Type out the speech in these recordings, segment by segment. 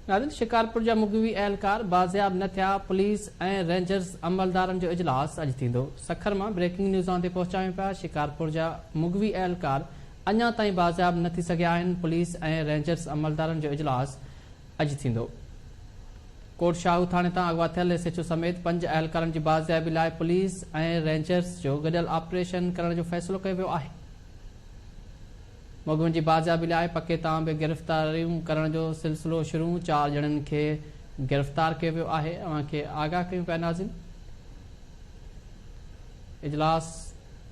ناظرين شڪارپور جا مغوي اهلڪار بازياب نه ٿيا، پوليس ۽ رينجرز عملدارن جو اجلاس اڄ ٿيندو. سکر مان بريڪنگ نيوز اوهان تي پهچايون پيا، شڪارپور جا مغوي اهلڪار اڃا تائين بازياب نه ٿي سگهيا آهن، پوليس ۽ رينجرز عملدارن جو اجلاس اڄ ٿيندو. ڪوٽ شاهو ٿاڻي تان اغوا ٿيل ايس ايڇ او سميت پنج اهلڪارن جي بازيابي لاء پوليس ۽ رينجرز جو گڏيل آپريشن ڪرڻ جو فيصلو ڪيو ويو آهي. مغوين جي بازيابي لاء پڪي تان به گرفتاريون ڪرڻ جو سلسلو شروع، چار ڄڻن کي گرفتار ڪيو ويو آهي، اوهان کي آگاهه ڪيون پيا ناظرين. اجلاس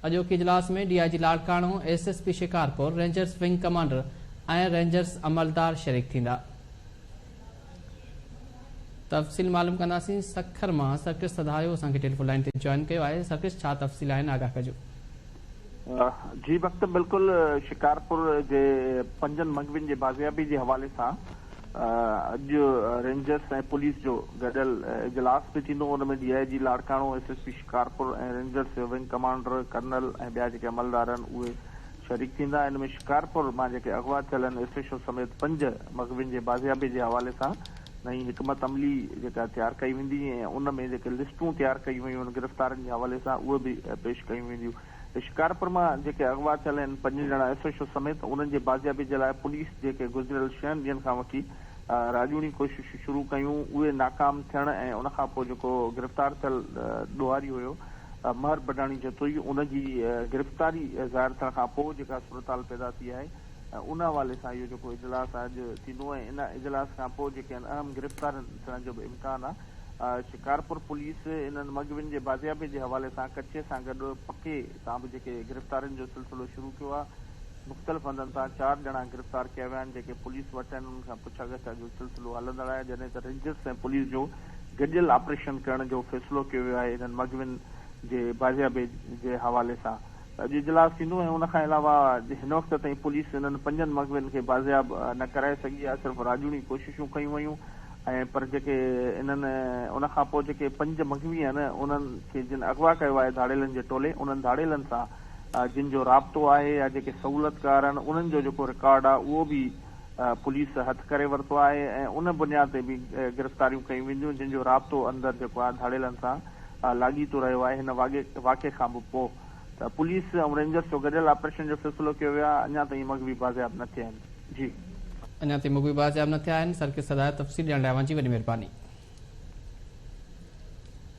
اڄوڪي اجلاس ۾ D I G Larkana, S S P Shikarpur, rangers wing commander ۽ rangers عملدار شريڪ ٿيندا. تفصيل معلوم ڪنداسين سکر مان سرڪش سڌايو اسان کي ٽيليفون لائين تي جوائن ڪيو آهي سرڪش ڇا تفصيل آهن آگاهه ڪجو. جي وقت بلڪل شڪارپور جي پنجن مغوين جي بازيابي جي حوالي سان اڄ رينجرس ۽ پوليس جو گڏيل اجلاس به ٿيندو ان ۾ D I G Larkana, S S P Shikarpur ۽ rangers جو ونگ ڪمانڊر ڪرنل ۽ ٻيا جيڪي عملدار آهن اهي شريڪ ٿيندا. ان ۾ شڪارپور مان جيڪي اغوا ٿيل آهن ايس ايڇ او سميت پنج مغوين جي بازيابي جي حوالي سان نئين حڪمت عملي جيڪا تيار ڪئي ويندي ۽ ان ۾ جيڪي لسٽون تيار ڪيون ويون آهن گرفتارين جي حوالي سان اهي به پيش ڪيون وينديون. شڪارپور مان جيڪي اغوا ٿيل آهن پنج ڄڻا ايس ايڇ او سميت انهن جي بازيابي جي لاء پوليس جيڪي گذريل ڇهن ڏينهن کان وٺي راڄوڻي ڪوششون شروع ڪيون اهي ناڪام ٿيڻ ۽ ان کان پوء جيڪو گرفتار ٿيل ڏوهاري هيو مهر بڊاڻي جتوئي ان جي گرفتاري ظاهر ٿيڻ کان پوء جيڪا صورتحال پيدا ٿي آهي ان حوالي سان اهو جيڪو اجلاس اڄ ٿيندو ۽ ان اجلاس کان پوء جيڪي آهن اهم گرفتارين ٿيڻ جو به امڪان آهي. شڪارپور پوليس انهن مغوين جي بازيابي جي حوالي سان ڪچي سان گڏ پڪي تان به جيڪي گرفتارين جو سلسلو شروع ڪيو آهي مختلف هنڌن تان چار ڄڻا گرفتار ڪيا ويا آهن جيڪي پوليس وٽ آهن انهن کان پڇا ڳڇا جو سلسلو هلندڙ آهي جڏهن ته رينجرس ۽ پوليس جو گڏيل آپريشن ڪرڻ جو فيصلو ڪيو ويو آهي انهن مغوين جي بازيابي جي حوالي سان اڄ اجلاس ٿيندو ۽ ان کان علاوه هن وقت تائين پوليس انهن پنجن مغوين کي بازياب نه ڪرائي سگهي آهي صرف راڄوڻي ڪوششون ڪيون ويون ۽ پر جيڪي انهن ان کان پوء جيڪي پنج مغوي آهن انهن کي جن اغوا ڪيو آهي ڌاڙيلن جي ٽولي انهن ڌاڙيلن سان جن جو رابطو آهي يا جيڪي سهولتڪار آهن انهن جو جيڪو رڪارڊ آهي اهو به پوليس هٿ ڪري ورتو آهي ۽ ان بنياد تي به گرفتاريون ڪيون وينديون جن جو رابطو اندر جيڪو آهي ڌاڙيلن سان لاڳيتو رهيو آهي هن واقعي کان به پوء ته پوليس ۽ رينجرز جو گڏيل آپريشن جو فيصلو ڪيو ويو آهي اڃا تائين مغوي بازياب نه ٿيا آهن جي. اڃا تائين مغوي بازياب نه ٿيا آهن سرڪي صدارت تفصيل ڏيڻ لاء اوهان جي وڏي مهرباني.